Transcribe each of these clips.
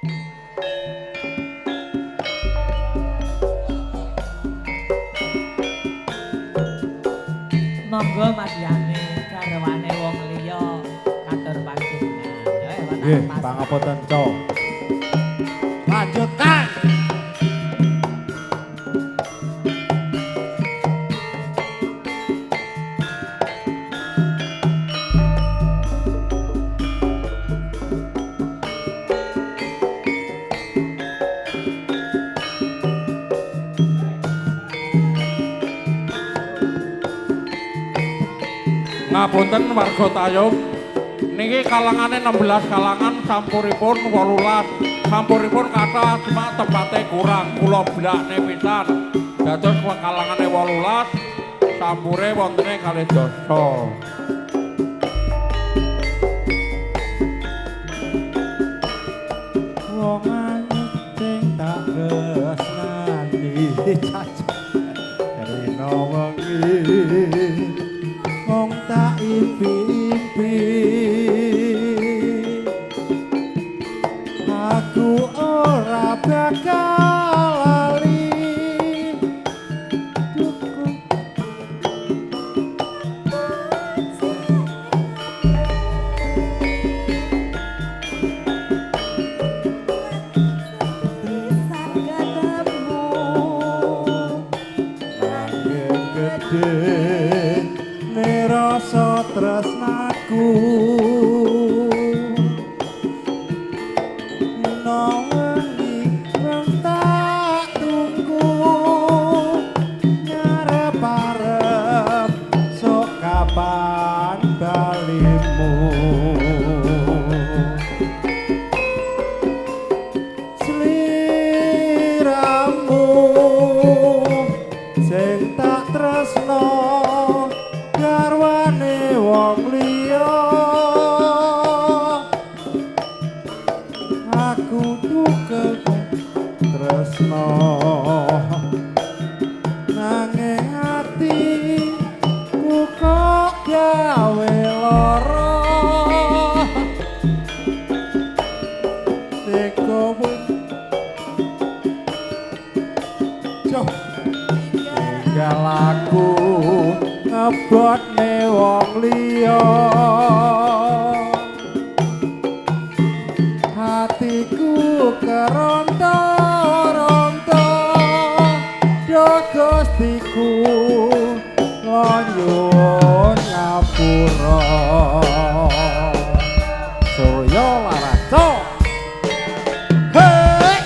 Monggo Mas Yani garwane wong liya katur panjenengan. Nggih, pangapunten, Cok. Lanjutkan. Ngapunten warga Tayub, niki kalangane 16 kalangan sampuripun 18, sampuripun kathah cuma tempate kurang, kula blakne pisan. Dados kalangane 18, sampure wontene kalih dasa. Wong ayu sing tak tresnani cacah rino wengi mung tak impi-impi, aku ora bakal lali. Duku nanging gedhe rasa tresnaku, dina wengi mung tak tunggu, ngarep-arep sok kapan balimu. Sliramu sing tak tresno garwane wong liya, aku duka tresno nanging atiku kok gawe lara. Teko tinggal aku ngebotne wong liya, hatiku keronta-ronta, yo Gustiku nyuwun ngapura. Surya Laraco. Hey!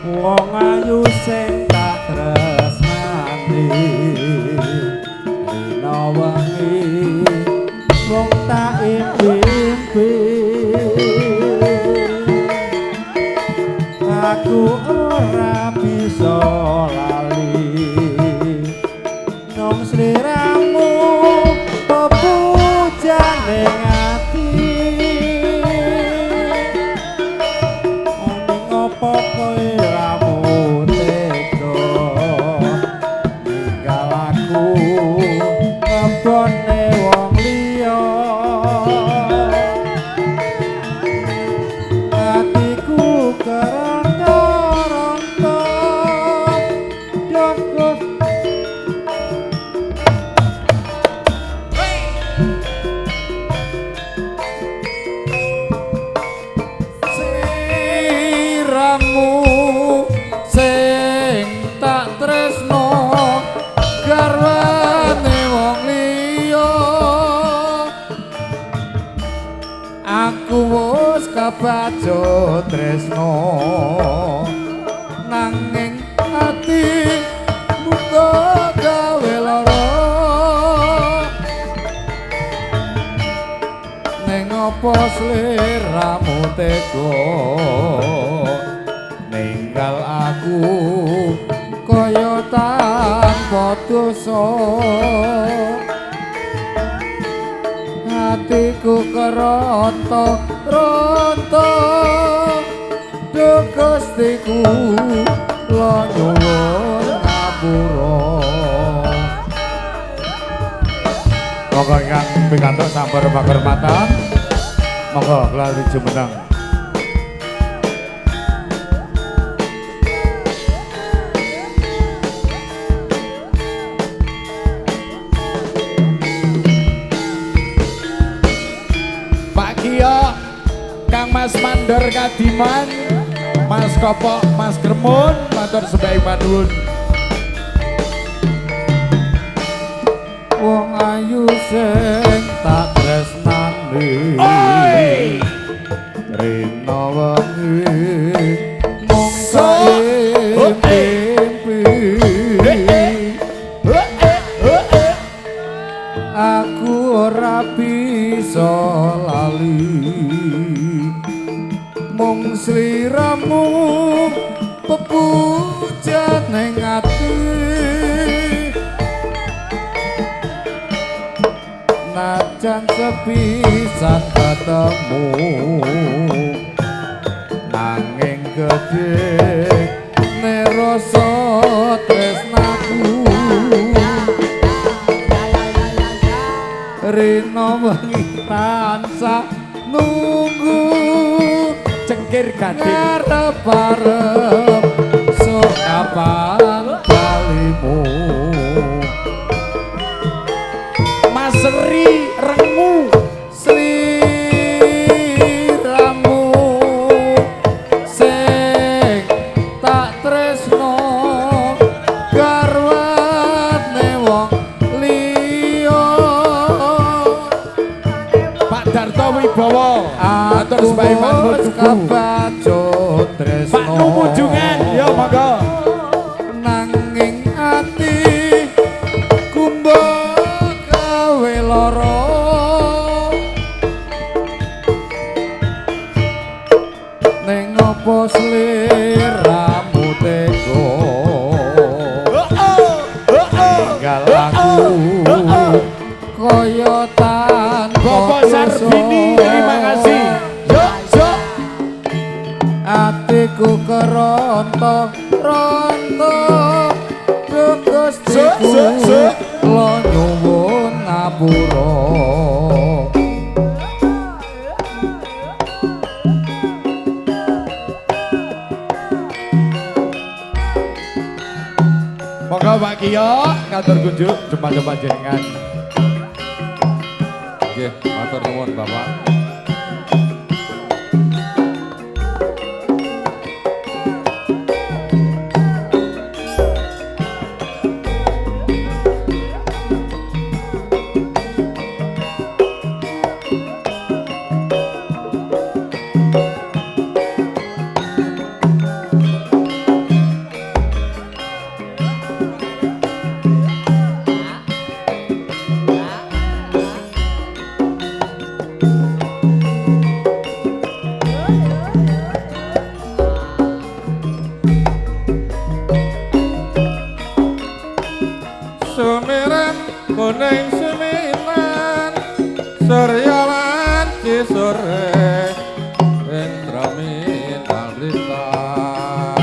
Wong ayu sing tak tresnani dina wengi mung tak impi-impi, aku ora bisa lali nang sliramu pepujane ati. Ning apa kowe ramu tega ninggal aku ngebone wong liya, atiku keronta-ronta, yo Sliramu sing tak tresno garwane wong liya, aku wis kebacut tresno nanging atimu kok gawe lara. Ning apa sliramu tega ninggal aku kaya tak dosa atiku keronto ronto duh Gusti kula nyuwun ngapura. Monggo ingkang pikantuk sampur pakurmatan, monggo kula jumeneng. Pak Kiyo, Kang Mas Mandor Kadiman, Mas Kopok, Mas Kremun, matur sembah panuwun. Wong ayu sing tak tresnani rina wengi mung mimpi aku ora bisa lali mung sliramu pepujan ning ati najan sepisan ketemu nanging gedhe ne rasa tresnaku rina wengi tansah nunggu Cengkir gading ngarep-arep sok kapan balimu. Mas Sri Rengu sliramu sing tak tresno garwane wong liya. Pak Darto Wibowo, matur aku sembah panuwun wis tuku. kebacut tresno Pak Numujungan, yo monggo. Nanging ati kumbah gawe lara ning opo sliramu tega tinggal aku kaya tanpa Bapak Sarbini, terima kasih. Yo, yo. Atiku keronto ronto duh Gusti kula nyuwun ngapura. Monggo Pak Kiyo, katur kunjuk jumpa-jumpa jenengan. Nggih, matur nuwun Bapak. Sumiran kuning suminan surya wanci sore indra minal blitar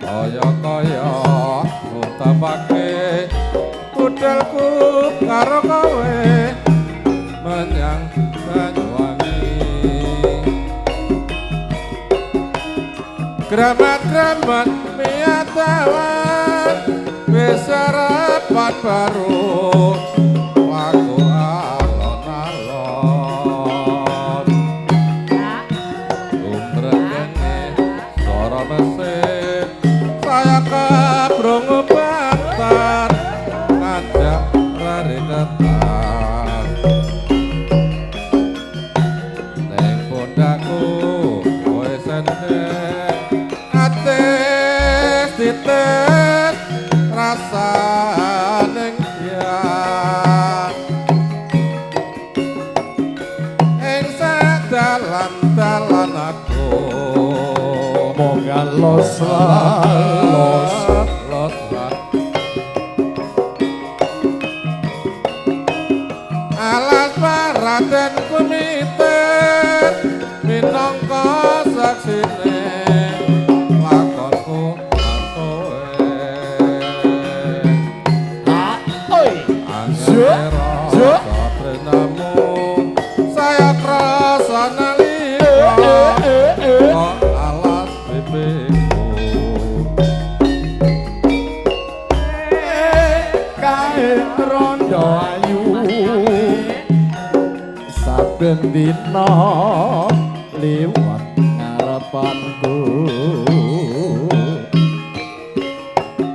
kaya kaya ngutapake budalku karo kowe menyang Banyuwangi Gramat-gramat miyatalan wis sarapan baru laku alon-alon umrengene swara mesin saya kabrungu bantar ngajak rari ketar ning pundakku kowe sendek atis titis rasa ning dian ing sadalan-dalan aku Moga los los los Raden Kumitir minangka saksine lakonku kowe. Ha oi. Zo zo tresnamu saya krasa nalika kok alas pipiku. Kae rondo ayu saben dina liwat ngarepanku,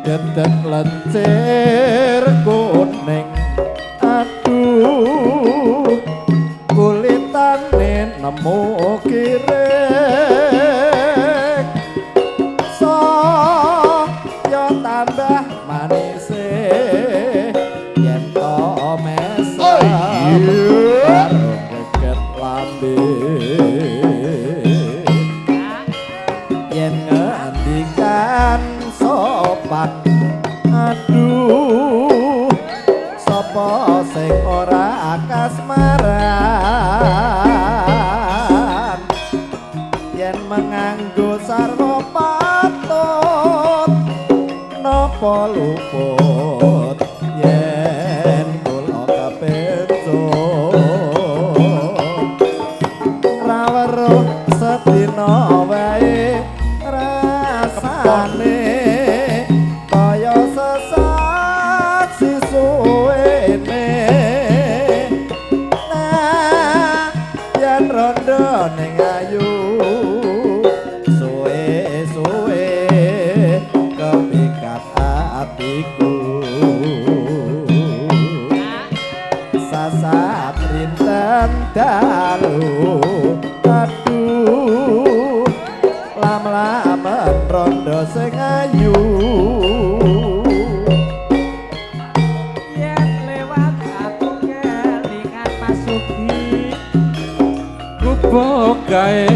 dedek lencir kuning aduh kulitane nemu kirik saya tambah manise yen to mesem karo geget lambe yen ngendikan sopan aduh sapa sing ora kasmaran yen menganggo sarwa patut napa luput yen kula kepecut ra weruh sedina wae rasane kaya sesak sisuwene. Nah yen rondo ning ayu suwe-suwe kepikat atiku sasat rinten dalu aduh lam-lamen rondo sing ayu. Yen lewat aku kelingan Mas Sugi Gubuk gawe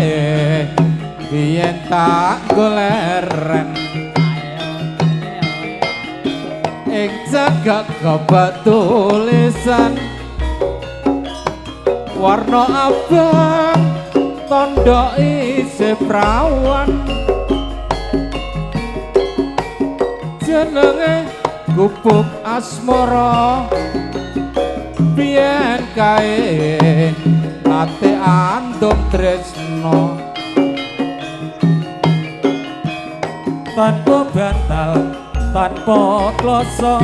biyen tak goleren ing cagak gobak tulisan warna abang tondo isih prawan jenenge gubuk asmara biyen kae nate andum tresno tanpa bantal tanpa kloso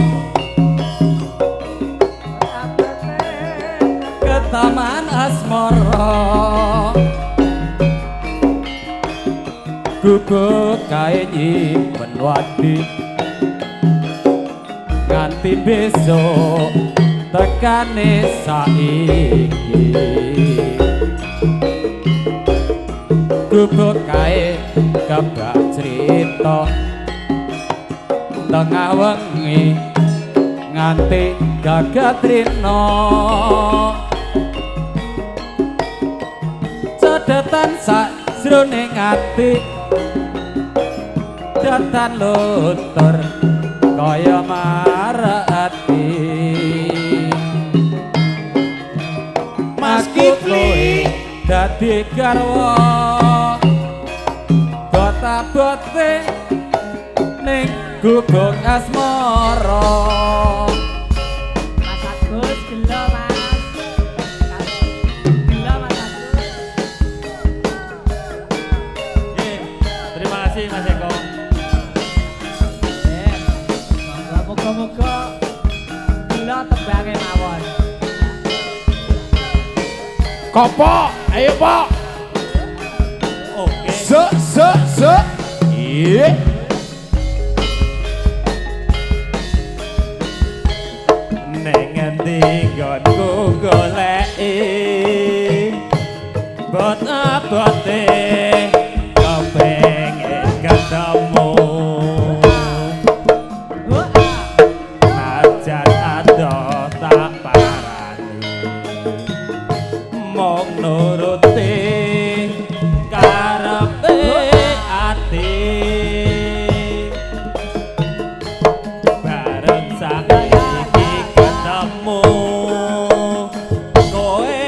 ke taman asmara gubuk kae nyimpen wadi nganti besok tekane saiki gubuk kae kebak cerita tengah wengi nganti gagat rino codetan sak jroning ati datan luntur kaya marah ati Mas Kipli dadi garwa bota-bote ning gubuk asmara. Mas Agus gelo Mas. Gelo Mas Agus. Nggih, terima kasih Mas Eko. Monggo muga-muga gelo tembange mawon. Kopok, ayo Pok. Oke. Se se se. Iya. Neng endi nggonku goleki bot-abote kepengin ketemu najan adoh tak parani mung nuruti karepe ati bareng saiki ketemu kowe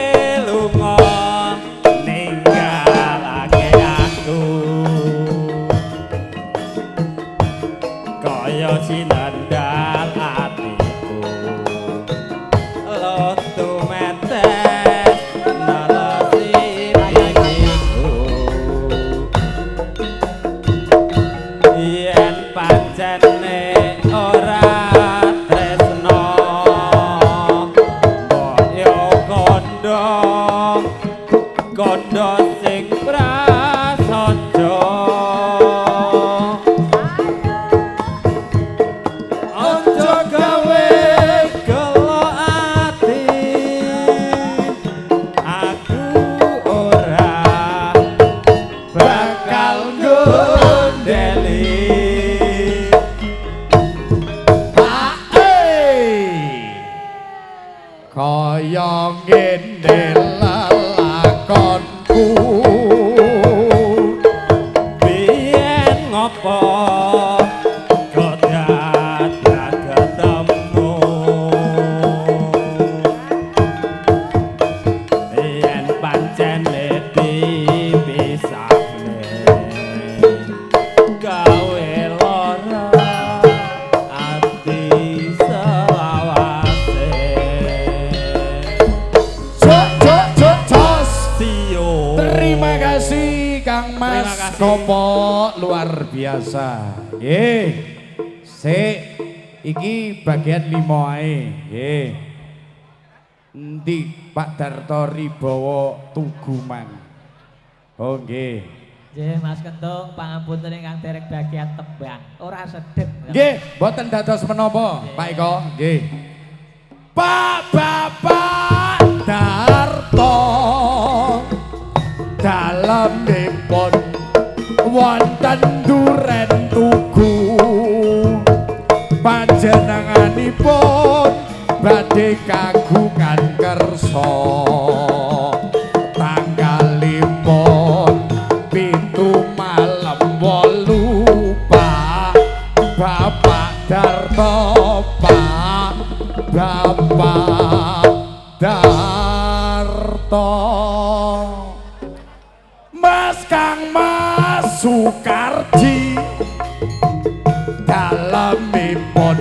Duda sing prasaja. Aja gawe gelo ati, aku ora bakal gondeli. Kaya ngene lelakonku, Biyen ngopo kok dadak ketemu, yen pancene dipisahne gawe lara ati selawase. Jok jok jok jos. Sio. Terima kasih Kang Mas Terima kasih. Kopok, luar biasa. Nggih. Sik iki bagian 5 ae. Nggih. Endi Pak Darto Ribowo Tuguman. Oh nggih. Nggih Mas Kentung, pangapunten ingkang derek bagian tembang. Ora sedhep. Nggih, mboten dados menapa, Pak Eko. Nggih. Pak Bapak Darto dalemipun wonten duren tugu, panjenenganipun badhe kagungan kersa tanggalipun 7 malem 8. Pak Bapak Darto, Pak Bapak Darto, Mas Kang Mas Sukarji dalemipun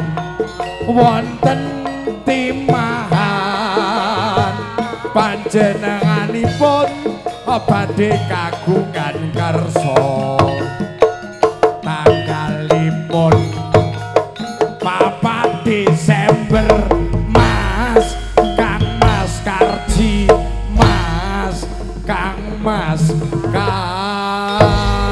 wonten timahan, panjenenganipun badhe kagungan kersa tanggalipun 4 Desember. Mas Kang Mas Karji, Mas Kang Mas Karji.